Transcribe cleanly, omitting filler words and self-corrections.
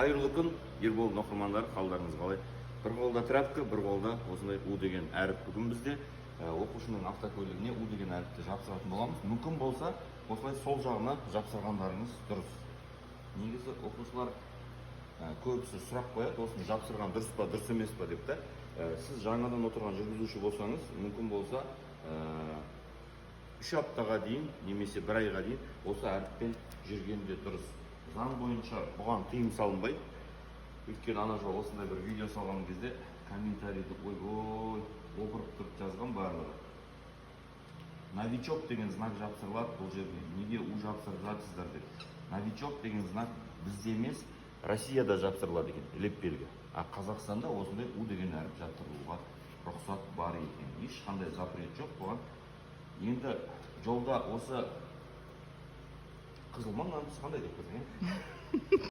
Қайырлы күн, Ербол оқырмандар, қалдарыңыз қалай? Бір қолда тряпка, бір қолда осындай У деген әріп. Бүгін бізде оқушының автокөлігіне У деген әріпті жапсыратын боламыз. Мүмкін болса, осылай сол жағына жапсырғандарыңыз дұрыс. Негізі оқушылар көбісі сұрақ қояды, осыны жапсырған дұрыс па, дұрыс емес па деп та. Сіз жаңадан отырған жүргізуші болсаңыз, мүмкін болса, 3 аптаға дейін немесе бір айға дейін осы әріппен жүрген де дұрыс. Заң бойынша бұған тыйым салынбайды. Өйткені ана жолы осындай бір видео салған кезде комментарийді ойбой опырып тұрып жазған барлығы: «Новичок деген знак жапсырылады бұл жерге, неге У жапсырып жатырсыздар?» — деп. Новичок деген знак бізде емес, Россияда жапсырылады екен, леп белгі. А Қазақстанда осындай У деген әріп жапсырылуға рұқсат бар екен, ешқандай запрет жоқ бұған. Енді жолда осы қызыл ма, мынаның түсі қандай деп қойсаң, иә.